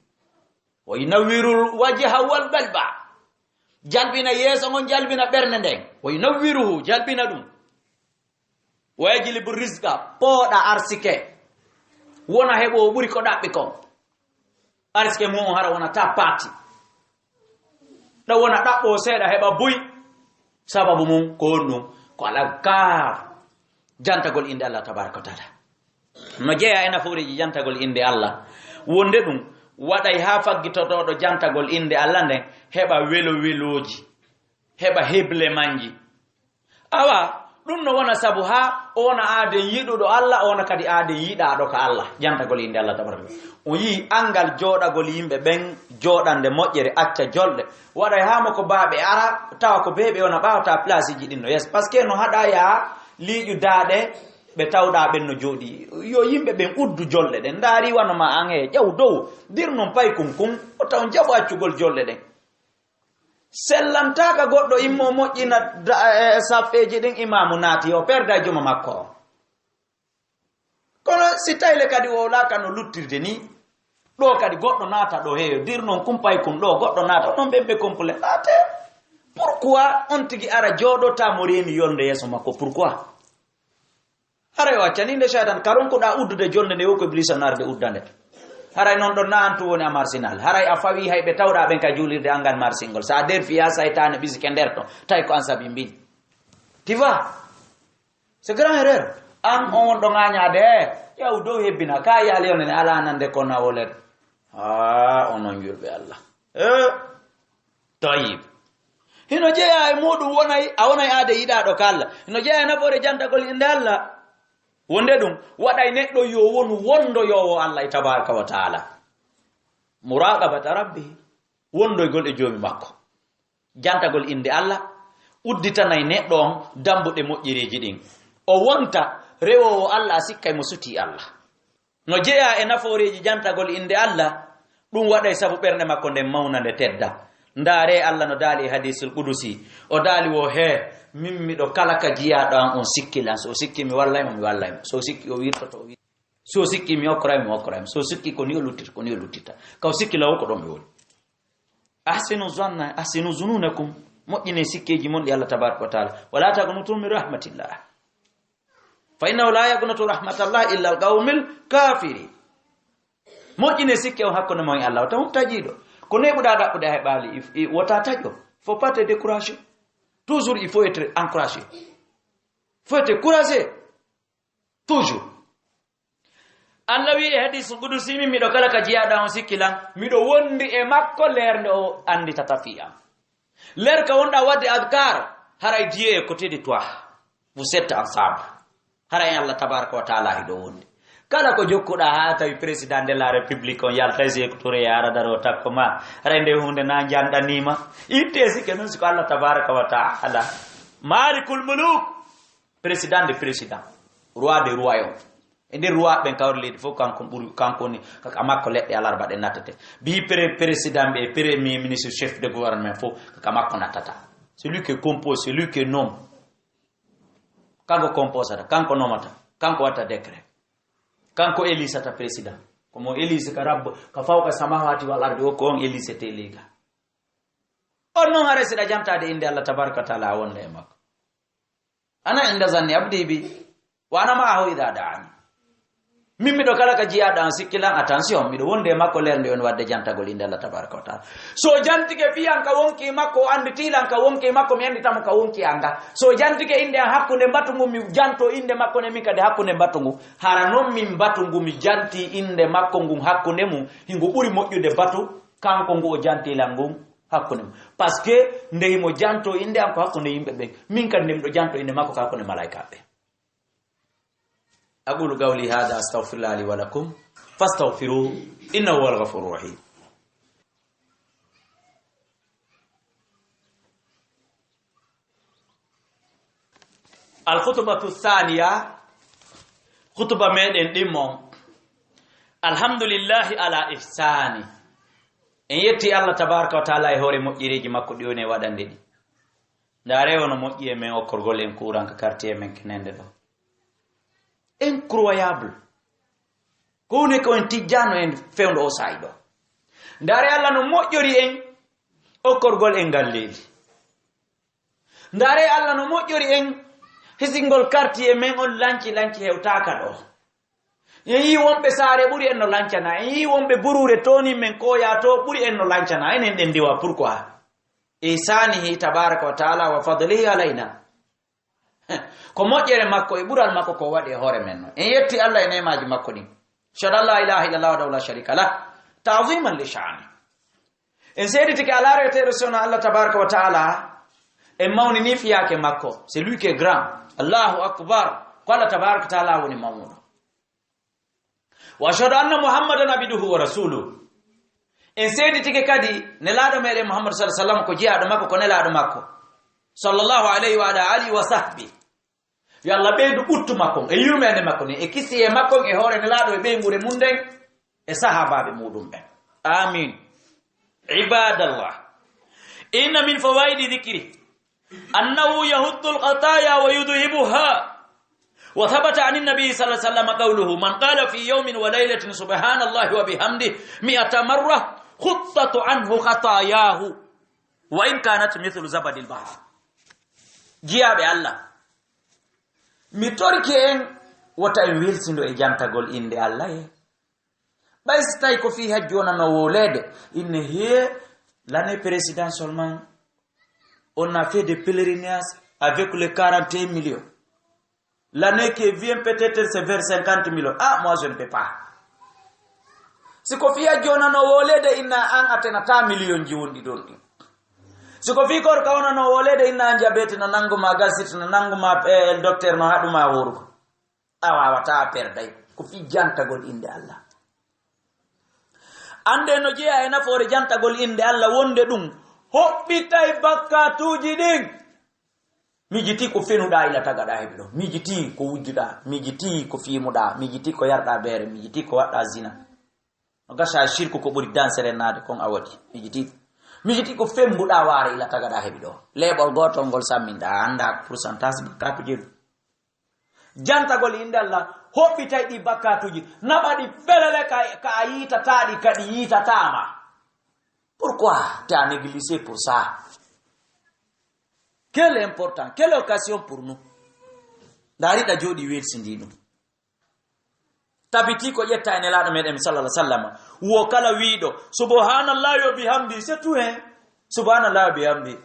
Wa yunawwirul wajha wal qalba. Jalbina yeeso ngon, jalbina ɓernde nden. Wa yunawwiruhu, jalbina ɗum. Wa yajlibu rizqa, pooɗa arsike. Wona heɓo o ɓuri ko ɗaɓɓi kon. Arsike mum on hara wona ta paati. Ɗo wona ɗaɓɓo seeɗa heɓa buy. Sababu mum ko honɗum? Ko al azkar. Jantagol innde Allah tabaraka wa taala. No jeyaa e nafooreeji jantagol innde Allah. Wonde ɗum waɗay haa faggitotooɗo jantagol innde Allah nden heɓa welo welooji, heɓa heble manji. Awa, ɗum no wona sabu haa o wona aaden yiɗuɗo Allah, o wona kadi aaden yiɗaaɗo ka Allah. Jantagol innde Allah tabaraka. O yii angal jooɗagol yimɓe ɓen jooɗande moƴƴere, acca jolɗe. Waɗay haa mo ko baaɓe ara, tawa ko beeɓe wona ɓaawata placeji ɗin no yeeso. Parce que no haɗa yaa liiƴu daaɗe ɓe tawɗa ɓen no jooɗi. Yo yimɓe ɓen uddu jolɗe ɗen. Ndaari wano ma an he ƴaw dow. Dir non paykun kun, o taw jaɓu accugol jolɗe ɗen. Sellantaaka goɗɗo immo moƴƴina da-, e, saffeeji ɗin, imaamu naati, o perda juma makko o. Kono si tayle kadi wowlaaka no luttirde ni, ɗo kadi goɗɗo naata ɗo heeyo, dir non kumpay kun ɗo goɗɗo naata, non ɓen ɓe complet naate. Pourquoi on tigi ara jooɗota mo reeni yolnde yeeso makko? Pourquoi? Haray o accani nde shaytan, ka ronkuɗa uddude jolnde nde, wo ko Iblisa narde uddande. Haray non ɗon na an tu woni a marsinal. Haray a fawi hay ɓe tawɗa ɓen ka juulirde angal marsingol. Sa der fiya saytane ɓisike nder to, tawi ko an sabi mbin. Tu vois? C'est grand erreur. An on won ɗo ŋañaade, yaw dow hebbina, ka yaali on ne ala nande ko nawolet. Ah, onon julɓe Allah. Eh? Tayyib. Hino jeyaa e muɗum wonay, a wonay aade yiɗaaɗo ka Allah. Hino jeyaa e nafoore jantagol innde Allah. Wonde ɗum, waɗay neɗɗo yo wonu wondoyoowo Allah tabaraka wa taala. Muraqabata rabbihi. Wondoygol e joomi makko. Jantagol innde Allah udditanay neɗɗo on dambuɗe moƴƴereeji ɗin. O wonta rewoowo Allah, a sikkay mo sutii Allah. No jeyaa e nafooreeji jantagol innde Allah, ɗum waɗay sabu ɓernde makko nden mawna, nde tedda. Ndaaree Allah no daali e hadiisul qudusi, o daali wo, hee, min miɗo kala ka jiyaaɗo an on sikki lan. So o sikki mi wallay mo, mi wallay mo. So o sikki o wirtoto, o wir-, so o sikki mi okkoray mo, mi okkoray mo. So o sikki ko ni o luttita, ko ni o luttita. Ka o sikki law ko ɗon mi woni. Ahsinu zanna, ahsinu zununakum. Moƴƴinee sikkeeji mon ɗi Allah tabaraka wa taala. Wala taqnutu min rahmatillah. Fa innahu la yaqnatu rahmatallahi illa al-qawmul kafirin. Moƴƴinee sikke on hakkunde mon e Allah, wata on taƴiiɗo. Ko neɓuɗaa ɗaɓɓude a heɓaali, il, il, wota taƴo. Faut pas te décourager. Toujours, il faut être encouragé. Faut être courageux. Toujours. Allah wi'i e hadis qudusi, min miɗo kala ka jiyaaɗo on sikki lan, miɗo wondi e makko leer nde o annditata fii an. Leer ka wonɗaa waɗde adkar, haray Dieu est côté de toi. Vous êtes ensemble. Haray Allah tabaraka wa taala hiɗo wondi. Kala ko jokkuɗaa haa tawi président de la république on yaltay Sékou Touré yaara daro takko ma, haray nde hunde na janɗaniima. Itte sikke non si ko Allah tabaraka wa taala. Malikul muluk. Président de président, roi de royaume. E nder roi ɓen kawri leydi fof, kanko ɓuri, kanko woni, kaka makko leɗɗe alarba ɗe nattete. Bi pré-, président ɓe, premier ministre, chef de gouvernement fof, kaka makko nattata. C'est lui qui compose, c'est lui qui nomme. Kanko composata, kanko nomata, kanko watta décret. Kanko élisata président. Ko mo élise ka rabbo, ka fawqa samawati wal ardi, o ko on élisete leyga. On non haray siɗa jantade innde Allah tabaraka wa taala a wonda e makko. Ana inda zanni abdi bi, wa ana ma'ahu idha da'ani. Min miɗo kala ka jiyaaɗo an sikkilan, attention, miɗo wondi e makko lernde on wadde jantagol innde Allah tabaraka wa taala. So jantike fiyan ka wonki makko, o annditi lan ka wonki makko, mi anndita mo ka wonki an nga. So jantike innde an hakkunde mbatu ngu, mi janto innde makko ne min kadi hakkunde mbatu ngu. Hara non min mbatu ngu mi janti innde makko ngun hakkunde mum, hingu ɓuri moƴƴude batu kanko ngu o janti lan ngun hakkunde mum. Parce que nde himo janto innde an ko hakkunde yimɓe ɓen, min kadi nde miɗo janto innde makko ko hakkunde malaykaaɓe. أقول قولي هذا، أستغفر الله لي ولكم، فاستغفروه، إنه هو الغفور الرحيم. الخطبة الثانية، خطبة meɗen ɗimmo. الحمد لله على إحسانه. En yetti Allah tabaraka wa taala e hoore moƴƴereeji makko ɗi woni e waɗande ɗi. Ndaare wono moƴƴi e men okkorgol en kuuran ka quartier men kenende ɗo. Incroyable. Ko woni ko en tijjano en fewndo o saa'i ɗo. Ndaare Allah no moƴƴori en okkorgol en ngal leeli. Ndaare Allah no moƴƴori en hisingol quartier men on lanci lanci hewtaaka ɗo. En yii wonɓe saare ɓuri en no lancana. En yii wonɓe buruure toni men koya to ɓuri en no lancana. Enen ɗen ndiwa pourquoi? إحسانه تبارك وتعالى وفضله علينا. Ko moƴƴere makko e ɓural makko ko waɗi e hoore men no. En yetti Allah e neemaaji makko ɗin. أشهد أن لا إله إلا الله وحده لا شريك له تعظيما لشأنه. En seeditike alaa reweteeɗo si wonaa Allah tabaraka wa taala. En mawnini fiyaake makko. C'est lui qui est grand. Allahu akbar. Ko Allah tabaraka wa taala woni mawnuɗo. وأشهد أن محمدا عبده ورسوله. En seeditike kadi nelaaɗo meɗen Muhammad sallallahu alaihi wasallam ko jiyaaɗo makko, ko nelaaɗo makko. صلى الله عليه وعلى آله وصحبه. Yo Allah ɓeydu ɓuttu makko e yurmeende makko ni e kisiye makko e hoore nelaaɗo e ɓeynguure mum nden e sahaabaaɓe muɗum ɓen. Amin. عباد الله، إن من فوائد ذكره أنه يحط الخطايا ويذهبها. وثبت عن النبي صلى الله عليه وسلم قوله: من قال في يوم وليلة سبحان الله وبحمده مئة مرة حطت عنه خطاياه وإن كانت مثل زبد البحر. Jiyaaɓe Allah, mi torike en wota en welsindo e jantagol innde Allah e Ɓay si tawi ko fii hajju wonano wooleede, inne hee, l'année précédente seulement, on a fait des pèlerinages avec les quarante et un millions. L'année qui vient, peut-être, c'est vers cinquante millions. Ah, moi, je ne peux pas. Si ko fii hajju wonano wooleede, inna an a tenata million ji wonɗi ɗon ɗin. Si ko fii korka wonano wooleede, inna an diabète no nanngu ma, gastrite no nanngu ma, eh, docteur no haɗu ma woorugo. A waawataa, a perday. Ko fii jantagol innde Allah. Annde no jeyaa e nafoore jantagol innde Allah, wonde ɗum hoɓɓitay bakkaatuuji ɗin. Miijitii ko fenuɗaa ila tagaɗaa heɓi ɗo. Miijitii ko wujjuɗaa. Miijitii ko fiimuɗaa. Miijitii ko yarɗaa beere. Miijitii ko waɗɗaa zina. No gasa shirku ko ɓuri danserennaade kon a waɗi. Miijitii. Miijitii ko fembuɗaa waare ila tagaɗaa heɓi ɗo. Leeɓol gootol ngol samminɗaa, a anndaa pourcentage bakkaatuuji ɗum. Jantagol innde Allah hoɓɓitay ɗi bakkaatuuji, naɓa ɗi felele ka, ka a yiitataa ɗi, ka ɗi yiitataa ma. Pourquoi t'as négligé pour ça? Quel important, quelle occasion pour nous? Ndaari ɗa jooɗi welsindi ɗum. Tabiti ko ƴetta e Nelaaɗo meɗen sallallahu alaihi wasallam. Wo kala wiiɗo, "Subhanallahi wa bihamdi", c'est tout, hein? "Subhanallahi wa bihamdi."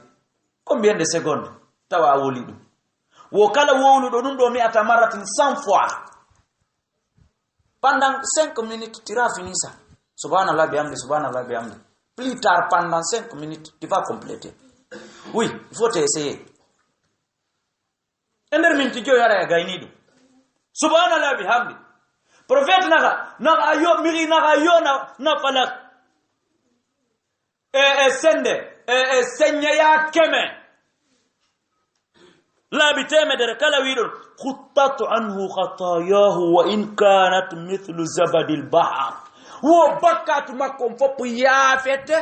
Combien de secondes? Tawa a woli ɗum. Wo kala wowluɗo ɗum ɗo mi'ata marratin cent fois. Pendant cinq minutes, tu as fini ça. Subhanallah bihamdi, subhanallah bihamdi. Plus tard, pendant cinq minutes, tu vas compléter. Oui, il faut essayer. E nder minti joyi, hara a gayni ɗum. Subhanallah bihamdi. Prophète naka, naka yo, miri naka yo na, na falak. E, e sende, e, e senñeya keme. Laabi teemedere kala wiiɗon, "Huttat anhu khatayahu wa in kanat mithlu zabadil bahar." Wo bakkaatu makko on fof yaafete,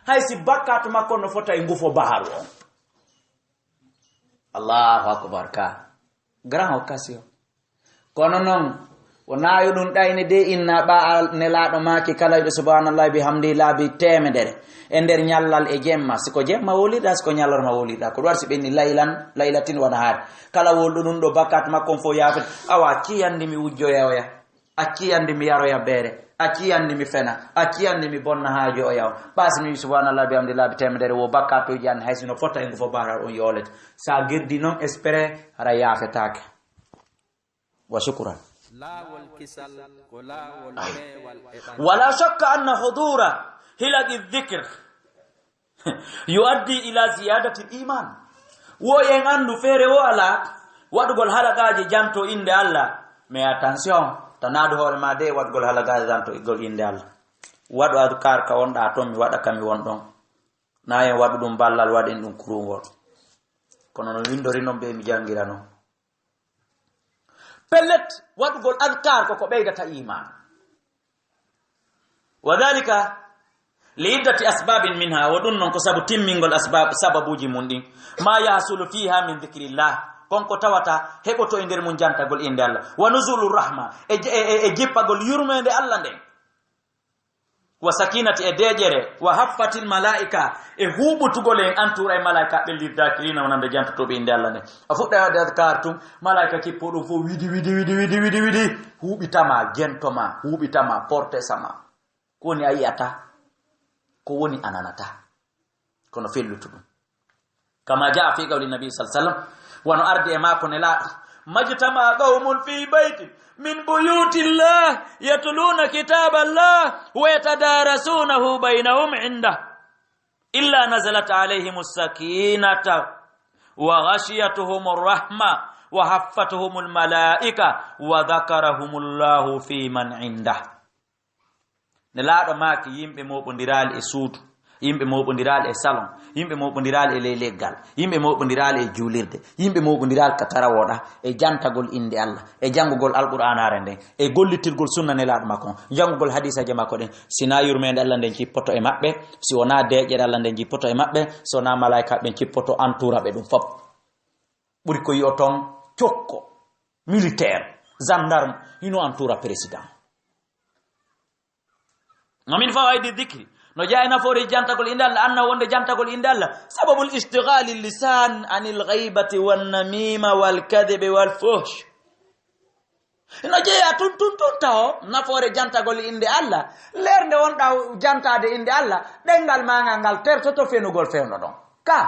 hay si bakkaatu makko on no fota e ngufo baharu on. Allahu akbar ka. Grand occasion. Kono non, wonaa yo ɗum ɗayne de inna ɓa al-, Nelaaɗo maaki kala wiiɗo subhanallahi bihamdi laabi teemedere e nder ñallal e jemma. Si ko jemma wolirɗa, si ko ñalorma wolirɗa. Ko ɗum waɗi si ɓenni laylan, laylatin wa nahaari. Kala wolɗo ɗum ɗo bakkat makko on fof yaafete. Awa, ciyandi mi wujjoya oya. Acci anndi mi yaroya beere, acci anndi mi fena, acci anndi mi bonna haa jo'oyaw. Ɓaasi mi subhanallah bi amdi laabi teemedere wo bakkatuuji an hay sino fota e ngu fof bahral on yoolete. Sa girdi noon espere hara yaafetaake. Wa shukran. Laawol kisal ko laawol peewal e ɓandu. Wala shakka anna hudura hilaqi dhikr yuaddi ila ziyadati l-iman. Wo en anndu feere wo alaa waɗugol halaqaaji janto innde Allah. Mais attention, tanaadu hoore ma de waɗugol halaqaaji janto igol innde Allah. Waɗu adkar ka wonɗa ton, mi waɗa ka mi won ɗon. Na en waɗu ɗum ballal, waɗen ɗum kurungol. Kono no windori non ɓe mi jangira non. Pellet, waɗugol adkar ko ko ɓeydata iman. Wa dhalika li iddati asbabin minha, wo ɗum non ko sabu timmingol asbab, sababuji mum ɗin. Ma yahsulu fiha min dhikrillah, kon ko tawata heɓoto e nder mum jantagol innde Allah. Wa nuzulu rahma, e, e, e, e jippagol yurmeende Allah nden. Wa sakinati, e deeƴere. Wa haffatil malaika, e huuɓutugol en antura e malaika ɓe, liddakirina, wonande jantotooɓe innde Allah nden. A fuɗɗa waɗde adkar tun, malaika kippo ɗum fof widi, widi, widi, widi, widi, widi. Huuɓitama, jentoma, huuɓitama, portesama. Ko woni a yi'ata, ko woni a nanata. Kono fellutu ɗum. Kama jaa fi qawli nabi sallallahu alaihi wasallam, wano ardi e maako Nelaaɗo: "Majtama qawmun fi baytin min buyutillah yatluna kitaballah wa yatadarasunahu bainahum inda illa nazalat alaihim sakinata wa ghashiyatuhum rahma wa haffatuhum malaika wa dhakarahumullahu fi man inda." Nelaaɗo maaki, yimɓe mooɓondiraali e suudu, yimɓe mooɓondiraali e salon, yimɓe mooɓondiraali e ley leggal, yimɓe mooɓondiraali e juulirde, yimɓe mooɓondiraali ka tarawooɗa e jantagol innde Allah, e janngugol Alqur'aanaare nden, e gollitirgol sunna Nelaaɗo makko on, janngugol hadiisaaji makko ɗen, si naa yurmeende Allah nden jippoto e maɓɓe, si wonaa deeƴere Allah nden jippoto e maɓɓe, si wonaa malaa'ikaaɓe ɓen jippoto antura ɓe ɗum fof. Ɓuri ko yi'oton cokko, militaire, gendarme, hino antura président. Wa min fawaidi dhikri, no jeyaa e nafoore jantagol innde Allah, anna wonde jantagol innde Allah sababul ishtighali lisan anil ghaibati wan namima wal kadhibi wal fuhsh. No jeyaa tun, tun, tun taho nafoore jantagol innde Allah. Leer nde wonɗa jantaade innde Allah, ɗenngal ma ngal, ngal tertoto fenugol fewndo ɗon. Ka,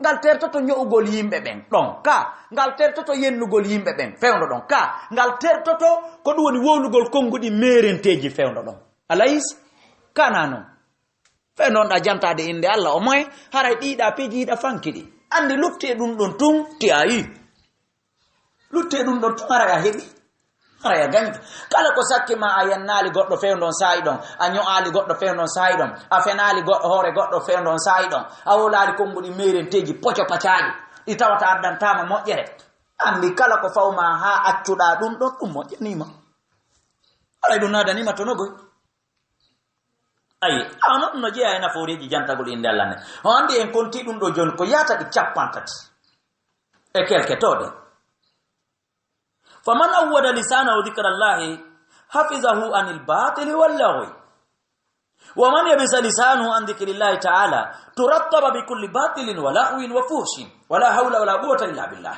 ngal tertoto ño'ugol yimɓe ɓen ɗon. Ka, ngal tertoto yennugol yimɓe ɓen fewndo ɗon. Ka, ngal tertoto ko ɗum woni wowlugol konnguɗi meerenteeji fewndo ɗon. Alaysa? Kana non. Fe non ɗa jantaade innde Allah, o moye, haray ɗiiɗa piiji hiɗa fanki ɗi. Anndi lutti e ɗum ɗon tun, ti a yi. Lutti e ɗum ɗon tun, haray a heɓi. Haray a gañi. Kala ko sakki ma, a yennaali goɗɗo fewndo on saa'i ɗon, a ño'aali goɗɗo fewndo on saa'i ɗon, a fenaali goɗɗo hoore goɗɗo fewndo on saa'i ɗon, a wowlaali konnguɗi meerenteeji poco pacaaji, ɗi tawata addantaama moƴƴere. Anndi kala ko faw ma haa accuɗa ɗum ɗon, ɗum moƴƴaniima. Haray ɗum naadaniima tonogoy. Ayi, awa non no jeyaa e nafooreeji jantagol innde Allah ne. O anndi en konti ɗum ɗo jooni ko yaata ɗi cappanɗe tati e kelketooɗe. Faman awwada lisanahu dhikrallahi hafizahu anil batili wal laghwi. Wa man yabisa lisanahu an dhikrillahi ta'ala turattaba bi kulli batilin wa laghwin wa fuhshin. Wala hawla wala quwwata illa billah.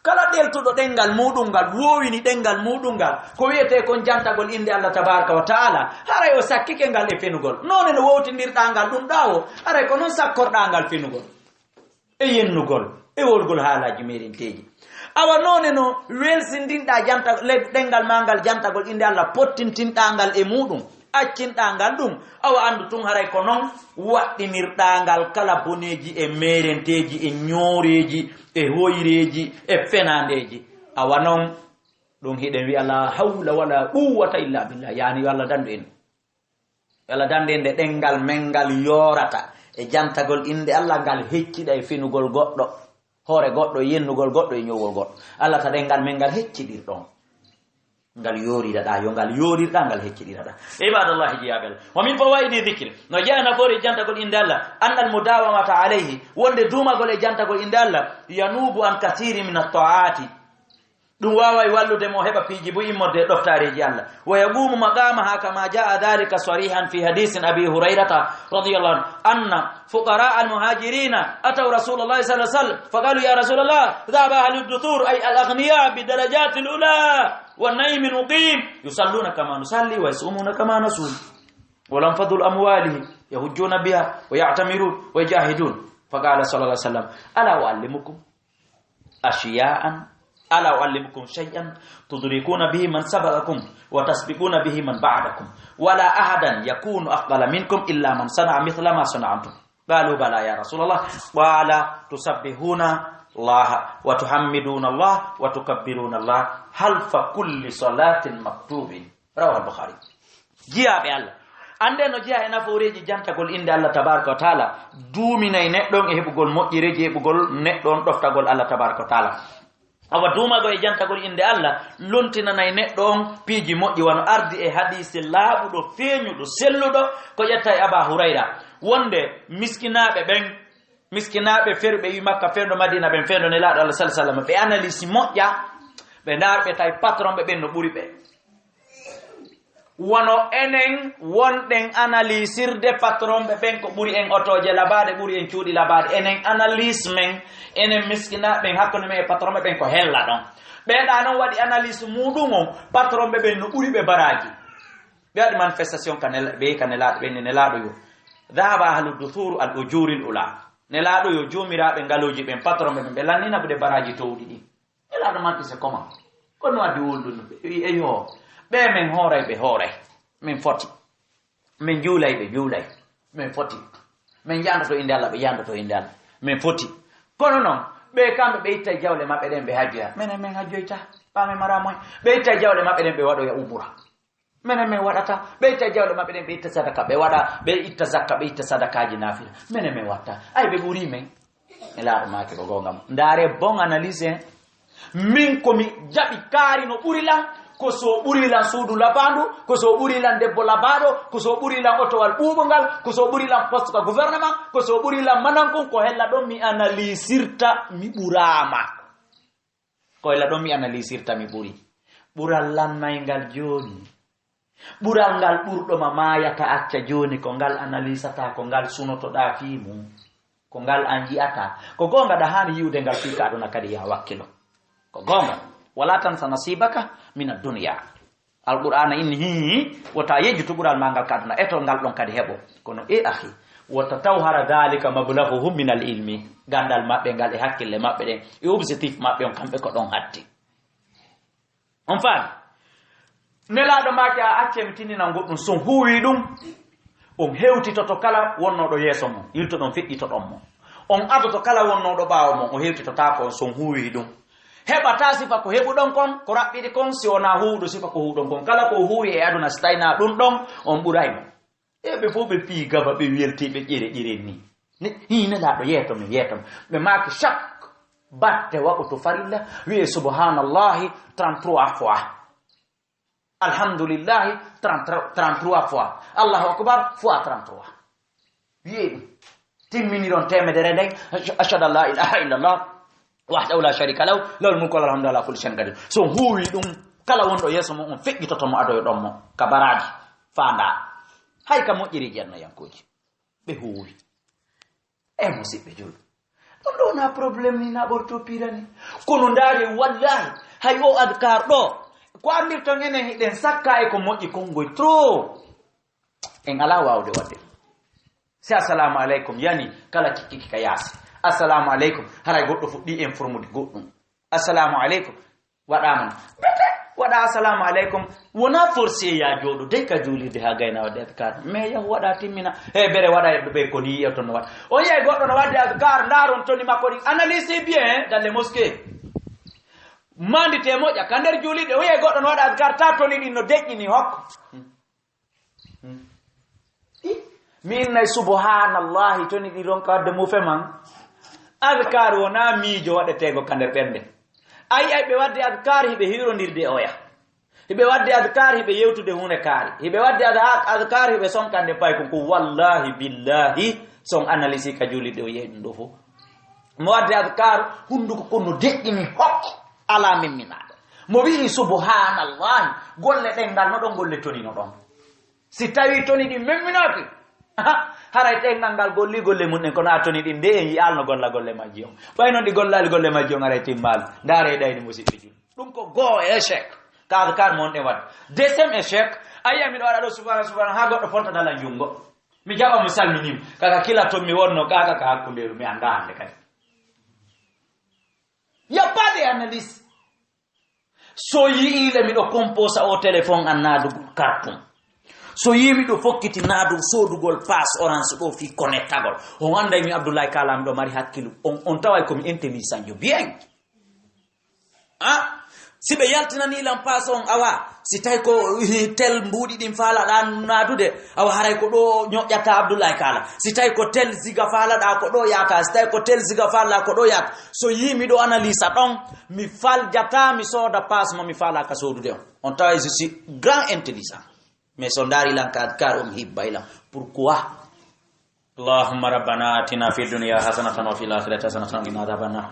Kala ɗeltuɗo ɗenngal muɗum ngal, woowini ɗenngal muɗum ngal, ko wiyetee kon jantagol innde Allah tabaraka wa ta'ala, haray o sakkike ngal e fenugol. Noone no wowtindirɗaa ngal ɗum ɗaa o, haray ko non sakkorɗaa ngal fenugol e yennugol e wolgol haalaaji meerenteeji. Awa noone no welsindinɗaa janta-, le-, ɗenngal maa ngal jantagol innde Allah, pottintinɗaa ngal e muɗum, accinɗaa ngal ɗum, awa anndu tun haray ko non waɗɗinirɗaa ngal kala boneeji e meerenteeji e ñooreeji e hoyreeji e fenaandeeji. Awa non ɗum hiɗen wi'a la hawla wala quwwata illa billah, yaani yo Allah dandu en. Yo Allah dandu en nde ɗenngal men ngal yoorata e jantagol innde Allah, ngal hecciɗa e fenugol goɗɗo, hoore goɗɗo, e yennugol goɗɗo, e ñowol goɗɗo. Allah ta ɗenngal men ngal hecciɗir ɗon. Ngal yooriraɗa, yo ngal yoorirɗa, ngal hecciɗiraɗa. Ibadallahi jiyaaɓe Allah. Wa min fawaidi dhikri, no jeyaa nafoore jantagol innde Allah, annal mudawamata alayhi, wonde duumagol e jantagol innde Allah, yanubu an kathiri min at-ta'ati. Ɗum waaway wallude mo o heɓa piiji buy immorde e ɗoftaareeji Allah. ويقوم مقامها كما جاء ذلك صريحا في حديث أبي هريرة رضي الله عنه أن فقراء المهاجرين أتوا رسول الله صلى الله عليه وسلم فقالوا: يا رسول الله، ذهب أهل الدثور، أي الأغنياء، بالدرجات العلى والنعيم المقيم، يصلون كما نصلي ويصومون كما نصوم، ولهم فضل أموالهم يحجون بها ويعتمرون ويجاهدون. فقال صلى الله عليه وسلم: ألا أعلمكم أشياء، ألا أعلمكم شيئا تدركون به من سبقكم وتسبقون به من بعدكم، ولا أحدا يكون أفضل منكم إلا من صنع مثل ما صنعتم؟ قالوا: بلى يا رسول الله. قال: تسبحون الله وتحمدون الله وتكبرون الله خلف كل صلاة مكتوب. رواه البخاري. Jiyaaɓe Allah, annde no jeyaa e nafooreeji jantagol innde Allah tabaaraka wa taala, duuminay neɗɗo on e heɓugol moƴƴereeji, e heɓugol neɗɗo on ɗoftagol Allah tabaaraka wa taala. Awa duumagol e jantagol innde Allah lontinanay neɗɗo on piiji moƴƴi, wano ardi e hadiise laaɓuɗo, feeñuɗo, selluɗo, ko ƴetta e Aba Hurayra, wonde miskinaaɓe ɓen, miskinaaɓe feruɓe wi Makka, fewndo Madina ɓen, fewndo Nelaaɗo Allah sallallahu alaihi wasallam, ɓe analyse moƴƴa, ɓe ndaar ɓe tawi patron ɓe ɓen no ɓuri ɓe. Wano enen wonɗen analysirde patron ɓe ɓen ko ɓuri en otooje labaaɗe, ɓuri en cuuɗi labaaɗe. Enen analyse men, enen miskinaaɓe ɓen hakkunde men e patron ɓe ɓen ko hella ɗon. Ɓeeɗa non waɗi analyse muuɗum on, patron ɓe ɓen no ɓuri ɓe baraaji. Ɓe waɗi manifestation ka nela-, ɓe ka Nelaaɗo, ɓe ni Nelaaɗo yo. Dhahaba ahlu duthur al ujuril ula. Nelaaɗo yo joomiraaɓe ngalooji ɓen, patron ɓe ɓen, ɓe lannina ɓe baraaji towɗi ɗin. Nelaaɗo maaki c'est comment? Kono addi wondude ɓe. Wi, eyo, ɓe men hooray ɓe hooray. Min foti. Min juulay ɓe juulay. Min foti. Min yandoto innde Allah ɓe yandoto innde Allah. Min foti. Kono non, ɓe kamɓe ɓe itta jawle maɓɓe ɗen ɓe hajjoya. Menen min hajjoyta. Ɓa min mara moy. Ɓe itta jawle maɓɓe ɗen ɓe waɗoya umura. Menen min waɗata. Ɓe itta jawle maɓɓe ɗen ɓe itta sadaka. Ɓe waɗa, ɓe itta zakka, ɓe itta sadakaaji naafila. Menen min watta. Ay ɓe ɓuri men. Nelaaɗo maaki ko goonga mo. Ndaare bon analyse en. Min ko mi jaɓi kaari no ɓuri lan, ko so ɓuri lan suudu labaandu, ko so ɓuri lan debbo labaaɗo, ko so ɓuri lan otowal ɓuuɓungal, ko so ɓuri lan poste ka gouvernement, ko so ɓuri lan manankun, ko hella ɗon mi analysirta mi ɓuraama. Ko hella ɗon mi analysirta mi ɓuri. Ɓural lan nayngal jooni. Ɓural ngal ɓurɗo ma maayata acca jooni, ko ngal analysata, ko ngal sunotoɗaa fii mum, ko ngal an yi'ata. Ko goonga ɗa haani yi'ude ngal fii ka aduna kadi ya wakkilo. Ko goonga. Wala tansa nasibaka mina dunya. Alqur'aana inni hii, wota yejjutu ɓural maa ngal ka aduna, eto ngal ɗon kadi heɓo. Kono e akhi, wata taw hara dhalika mablaghuhum min al ilmi. Gandal maɓɓe ngal e hakkille maɓɓe ɗen, e objectif maɓɓe on kamɓe ko ɗon hatti. On faami? Nelaaɗo maaki, a accee mi tinninan goɗɗum, so on huuwii ɗum, on hewtitoto kala wonnooɗo yeeso mon, yiltoɗon feƴƴitoɗon mo. On adoto kala wonnooɗo ɓaawo mon, o hewtitotaako on so on huuwii ɗum. Heɓataa sifa ko heɓuɗon kon, ko raɓɓiɗi kon, si wonaa huuwuɗo sifa ko huuwuɗon kon. Kala ko o huuwi e aduna, si taynaa ɗum ɗon, on ɓuray mo. E ɓe fof ɓe piyi gaba, ɓe welti, ɓe ƴere ƴere ni. Ne, hii Nelaaɗo yeeto men, yeeto men. Ɓe maaki chaque batte waɗuto farilla, wi'e subhanallahi trente-trois fois. Alhamdulillahi trente, trente-trois fois. Allahu akbar fois trente-trois. Wi'e ɗum. Timminiron teemedere nden, ashhadu an la ilaha illallah, wahdahu la sharika lahu, lahul mulku wa lahul hamdu ala kulli shay'in qadir. So on huuwi ɗum, kala wonɗo yeeso mon, on feƴƴitoto mo, adoyo ɗon mo, ka baraaji, faandaa. Hay ka moƴƴiri jennoyankoji. Ɓe huuwi. E musiɓɓe julɓe. Ɗum ɗo wona problème ni na ɓorto pirani. Kono ndaare wallahi, hay o adkar ɗo, ko andirton enen hiɗen sakka e ko moƴƴi kongoy trop. En alaa waawde waɗde. Si assalamu aleykum yani, kala kikkiki ka yaasi. Assalamu aleykum, haray goɗɗo fuɗɗi informude goɗɗum. Assalamu aleykum, waɗaama no. Bete, waɗa assalamu aleykum, wona forcé ya jooɗo, dey ka juulirde haa gayna waɗde adkar. Mais yahu waɗa timmina. He bere waɗa e ɓe ko ni yi'oto no waɗa. O yi'ay goɗɗo no waɗde adkar, ndaaron toni makko ɗin. Analyse bien, dans les mosquées. Mandite moƴƴa, ka nder juulirde, o yi'ay goɗɗo no waɗa adkar, ta toni ɗin no deƴƴini hokko. Hmm. I, mi innay subhanallahi, toni ɗi ronka wadde mufe man. Adkar wona miijo waɗeteego ka nder ɓernde. Ay, ay, ɓe wadde adkar hiɓe hirondirde oya. Hiɓe wadde adkar hiɓe yewtude huunde kaari. Hiɓe wadde adha-, adkar hiɓe sonkande paykon ko wallahi billahi son analyse ka juulirde o yehi ɗum ɗo fof. Mo wadde adkar hunduko kono deƴƴini hokko ala memminaaɗo. Mo wi'i, "Subhanallahi, golle ɗen ngal no ɗon, golle toni no ɗon." Si tawi toni ɗin memminaaki, aha, haray ɗen ngal ngal golli golle mun ɗen, kono a toni ɗin de en yi'aali no golla golle majji on. Ɓay non ɗi gollaali golle majji on, haray timmaali. Ndaare ɗayni musiɓɓe jul. Ɗum ko goo échec. Ka adkar mo on ɗen waɗi. Deuxième échec, a yi'a miɗo waɗa ɗo subhana, subhana, haa goɗɗo fonta dala junngo. Mi jaɓa mo salminim. Kaka kila ton mi wonno kaka ka hakkundeeru, mi annda hannde kadi. Y a pas d'analyse. So yi'ii le miɗo composa o téléphone an naadugol kartum. So yii miɗo fokkiti naadu soodugol pass orange ɗo fii connectagol. On annday mi Abdoulaye Kala miɗo mari hakkilu. On, on taway ko mi intelligent jo bien. Ah, si ɓe yaltinanii lan pass on awa, si tawi ko, eh, tel mbuuɗi ɗin faalaɗaa naadude, awa haray ko ɗo ñoƴƴata Abdoulaye Kala. Si tawi ko tel ziga faalaɗaa ko ɗo yaata, si tawi ko tel ziga faalaɗaa ko ɗo yaata. So yii miɗo analyse ɗon, mi faljata mi sooda pass mo mi faalaaka soodude on. On tawa je suis grand intelligent. Mais so ndaari lan ka adkar on hibbay lan. Pourquoi? اللهم ربنا آتنا في الدنيا حسنة وفي الآخرة حسنة وقنا عذاب النار.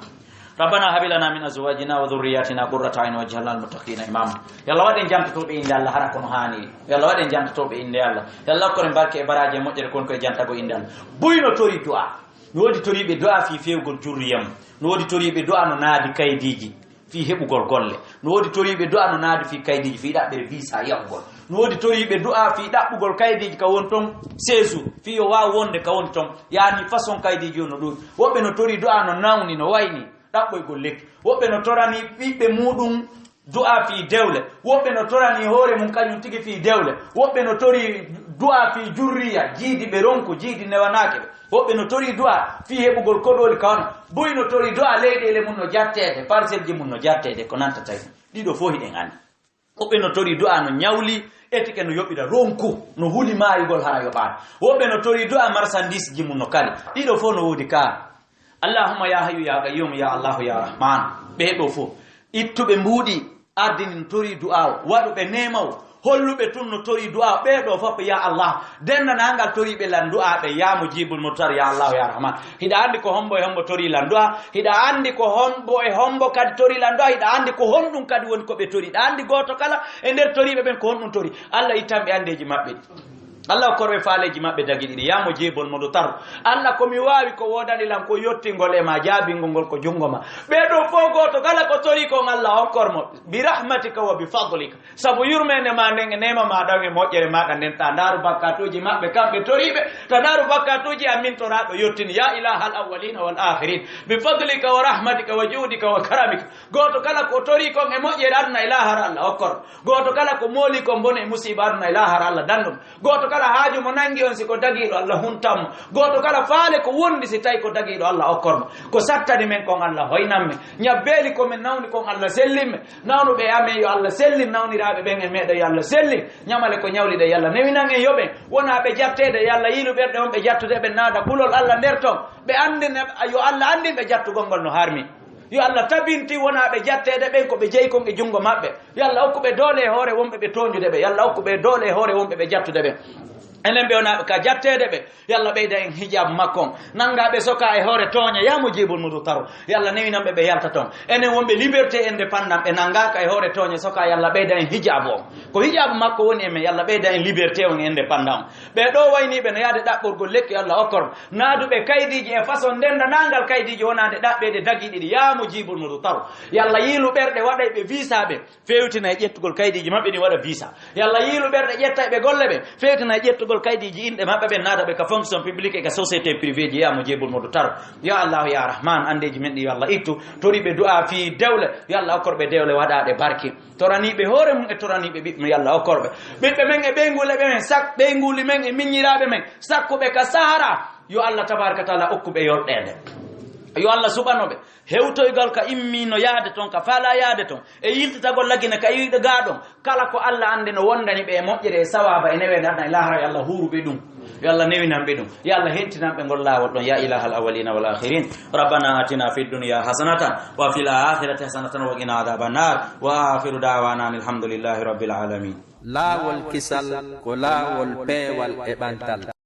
ربنا هب لنا من أزواجنا وذرياتنا قرة أعين واجعلنا للمتقين إماما. Yo Allah waɗ en jantotooɓe innde Allah hara kono haani. Yo Allah waɗ en jantotooɓe innde Allah. Yo Allah okkor en barke e baraaji e moƴƴere kon ko e jantagol innde Allah. Buy no tori du'a. No woodi toriiɓe du'a fii feewgol jurriya mum. No woodi toriiɓe du'a no naadi kaydiiji fii heɓugol golle. No woodi toriiɓe du'a no naadi fii kaydiiji fii ɗaɓɓere visa yahugol. No woodi toriiɓe du'a fii ɗaɓɓugol kaydiiji ka woni ton, seesu, fii yo waaw wonde ka woni ton. Yaani façon kaydiiji on no ɗuuɗi. Woɓɓe no torii du'a no nawni, no wayni, ɗaɓɓoygol lekki. Woɓɓe no toranii ɓiɓɓe muuɗum du'a fii dewle. Woɓɓe no toranii hoore mum kañum tigi fii dewle. Woɓɓe no torii du'a fii jurriya, jiidi ɓe ronku, jiidi newanaake ɓe. Woɓɓe no torii du'a fii heɓugol koɗooli ka wona. Buy no torii du'a leyɗeele mum no jatteede, parcelleji mum no jatteede, ko nanta tawi. Ɗiɗo fof hiɗen anndi. Woɓɓe no torii du'a no ñawli, etike no yoɓira ronku, no huli maayugol hara yoɓaani. Woɓɓe no torii du'a marchandiseji mum no kali. Ɗiɗo fof no woodi ka. Allahumma ya hayyu ya qayyum ya Allahu ya Rahman. Ɓee ɗo fof. Ittuɓe mbuuɗi ardini no torii du'a o. Waɗuɓe neema o. Holluɓe tun no torii du'a o. Ɓee ɗo fof ya Allah. Denndaangal toriiɓe lan du'a ɓe ya Mujibul Mudtar ya Allahu ya Rahman. Hiɗa anndi ko hombo e hombo torii lan du'a. Hiɗa anndi ko hombo e hombo kadi torii lan du'a. Hiɗa anndi ko honɗum kadi woni ko ɓe torii. Hiɗa anndi gooto kala e nder toriiɓe ɓen ko honɗum torii. Allah ittan ɓe anndeeji maɓɓe ɗi. Allah okkor ɓe faaleeji maɓɓe dagi ɗiɗi. Ya Mujibul Mudtar. Allah ko mi waawi ko woodani lan ko yottingol e ma jaabingol ngol ko junngo ma. Ɓee ɗo fof gooto kala ko torii kon Allah okkor mo. Bi rahmatika wa bi fadlika. Sabu yurmeende ma nden e neema ma ɗan e moƴƴere maɗa nden ta ndaaru bakkatuuji maɓɓe kamɓe toriiɓe. Ta ndaaru bakkatuuji amin toraaɗo yottini. Ya ilahal awwalina wal akhirin. Bi fadlika wa rahmatika wa juudika wa karamika. Gooto kala ko torii kon e moƴƴere aduna e laahara Allah okkor. Gooto kala ko mooli kon bone e musiiba aduna e laahara Allah danndum. Gooto kala haaju mo nangi on si ko dagiiɗo Allah huntan mo. Gooto kala faale ko wondi si tawi ko dagiiɗo Allah okkor mo. Ko sattani men kon Allah hoynan men. Ñabbeeli ko men nawni kon Allah sellin men. Nawnuɓe e amen yo Allah sellin, nawniraaɓe ɓen e meɗen yo Allah sellin. Ñamale ko ñawliɗe yo Allah newinan en yoɓen. Wona ɓe jatteede yo Allah yiilu ɓerɗe on ɓe jattude ɓe naada kulol Allah nder ton. Ɓe anndina yo Allah anndin ɓe jattugol ngol no harmi. Yo Allah tabintin wona ɓe jatteede ɓen ko ɓe jeyi kon e junngo maɓɓe. Yo Allah okku ɓe doole e hoore wonɓe ɓe toonjude ɓe. Yo Allah okku ɓe doole e hoore wonɓe ɓe jattude ɓe. Enen ɓe wona ka jatteede ɓe. Yo Allah ɓeyda en hijaabu makko on. Nannga ɓe soka e hoore tooña, ya Mujibul Mudtar. Yo Allah newinan ɓe ɓe yalta ton. Enen wonɓe liberté indépendant ɓe nanngaaka e hoore tooña soka, yo Allah ɓeyda en hijaabu on. Ko hijaabu makko woni e men, yo Allah ɓeyda en liberté on e indépendant on. Ɓee ɗoo wayniiɓe no yaade ɗaɓɓorgol lekki yo Allah okkor. Naaduɓe kaydiiji e façon ndenndanaangal kaydiiji wonaande ɗaɓɓeede dagi ɗiɗi, ya Mujibul Mudtar. Yo Allah yiilu ɓerɗe waɗayɓe visa ɓe. Feewtina e ƴettugol kaydiiji maɓɓe ɗin waɗa visa. Yo Allah yiilu ɓerɗe ƴettayɓe golle ɓe. Feewtina e ƴettugol kaydiiji inɗe maɓɓe ɓen naada ɓe ka fonction publique e ka société privée ji ya Mujibul Mudtar. Ya Allahu ya Rahman, anndeeji men ɗi yo Allah ittu. Toriiɓe du'a fii dewle, yo Allah okkor ɓe dewle waɗaaɗe barki. Toraniiɓe hoore mum e toraniiɓe ɓiɓɓe mum, yo Allah okkor ɓe. Ɓiɓɓe men e ɓeynguuleeɓe men, sak ɓeynguuli men e miññiraaɓe men, sakkuɓe ka sahara, yo Allah tabaraka taala okku ɓe yolɗeende. Yo Allah suɓano ɓe. Hewtoygal ka immiino yaade ton, ka faalaa yaade ton, e yiltitagol lagine ka yiɗo gaa ɗon, kala ko Allah anndi no wondani ɓe e moƴƴere e sawaaba e neweende aduna e laahara, yo Allah huuru ɓe ɗum. Yo Allah newinan ɓe ɗum. Yo Allah hentinan ɓe ngol laawol ɗon. Ya ilahal awwalina wal akhirin. Rabbana atina fid dunya hasanatan wa fil akhirati hasanatan wa qina adhaban nar. Wa akhiru da'wana anil hamdulillahi rabbil alamin. Laawol kisal ko laawol peewal e ɓantal.